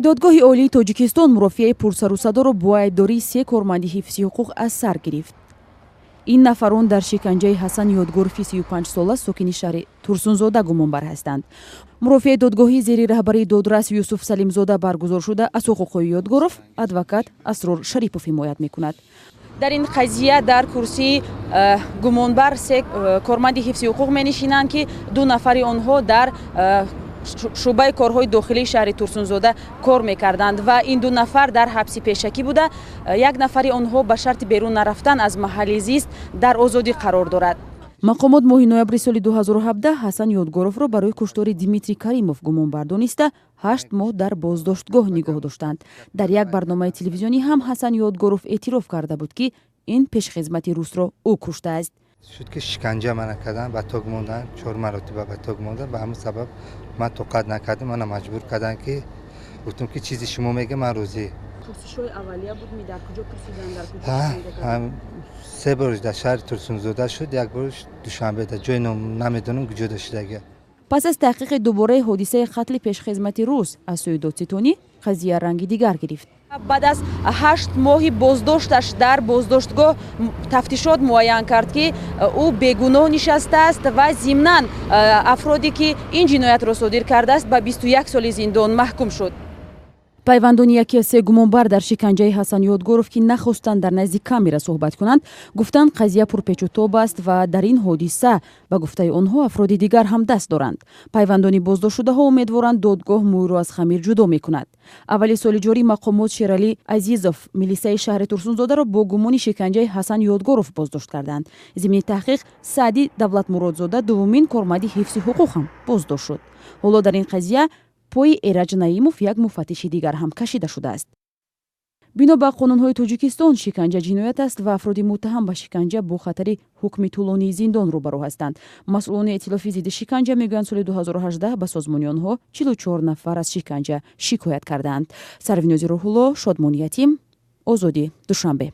Додгоҳи Олии Тоҷикистон мурофиаи пурсарусадоро бо айбдории се корманди ҳифзи ҳуқуқ аз сар гирифт. Ин нафарон дар шиканҷаи Ҳасан Ёдгорови 35-сола, сокини шаҳри Турсунзода, гумонбар ҳастанд. Мурофиаи додгоҳӣ зери раҳбарии додрас Юсуф Салимзода баргузор шуда, аз ҳуқуқҳои Ёдгоров адвокат Асрор Шарипов ҳимоят мекунад. Дар ин қазия дар курсии гумонбар се корманди ҳифзи ҳуқуқ менишинанд, ки ду нафари онҳо дар шӯъбаи корҳои дохилии шаҳри Турсунзода кор мекарданд ва ин ду нафар дар ҳабси пешакӣ буда, як нафари онҳо ба шарти берун нарафтан аз маҳалли зист дар озодӣ қарор дорад. Мақомот моҳи ноябри соли 2017 Ҳасан Ёдгоровро барои куштори Дмитрий Каримов гумонбар дониста, 8 моҳ дар боздоштгоҳ нигоҳ доштанд. Дар як барномаи телевизионӣ ҳам Ҳасан Ёдгоров эътироф карда буд, ки ин пешхизмати русро ӯ куштааст. Шуд, ки шиканҷа мана кардан, ба ток мондан, чор маротиба ба ток мондан. Ба ҳамин сабаб ман тоқат накардам, мана маҷбур кардам, ки гуфтам, ки чизи шумо мега, ман розӣ. Пурсишҳои аввалия буд ми, дар куҷо пурсидан, дар куҷо? Се борш дар шаҳри Турсунзода шуд, як борш Душанбе, дар ҷои намедонам куҷода шудага. Пас аз таҳқиқи дубораи ҳодисаи қатли пешхизмати рус аз сӯи додситонӣ, қазия ранги дигар гирифт. Баъд аз 8 моҳи боздошташ дар боздоштгоҳ тафтишот муайян кард, ки ӯ бегуноҳ нишастааст ва зимнан афроде, ки ин ҷиноятро содир кардааст, ба 21 соли зиндон маҳкум шуд. Пайвандони яке аз се гумонбар дар шиканҷаи Ҳасан Ёдгоров, ки нахостанд дар назди камера суҳбат кунанд, гуфтанд, қазия пурпечутоб аст ва дар ин ҳодиса, ба гуфтаи онҳо, афроди дигар ҳам даст доранд. Пайвандони боздоштшудаҳо умедворанд, додгоҳ мӯйро аз хамир ҷудо мекунад. Аввали соли ҷорӣ мақомот Шералӣ Азизов, милисаи шаҳри Турсунзодаро, бо гумони шиканҷаи Ҳасан Ёдгоров боздошт карданд. Зимни таҳқиқ Саъди Давлатмуродзода, дуввумин корманди ҳифзи ҳуқуқ, ҳам боздошт шуд. Ҳоло дар ин қазия пои Эраҷ Наимов, як муфаттиши дигар, ҳам кашида шудааст. Бино ба қонунҳои Тоҷикистон, шиканҷа ҷиноят аст ва афроди муттаҳам ба шиканҷа бо хатари ҳукми тӯлонии зиндон рӯбарӯ ҳастанд. Масъулони Эътилофи зидди шиканҷа мегӯянд, соли 2018 ба созмони онҳо 44 нафар аз шиканҷа шикоят кардаанд. Сарвинози Рӯҳулло, Шодмони Ятим, Озодӣ, Душанбе.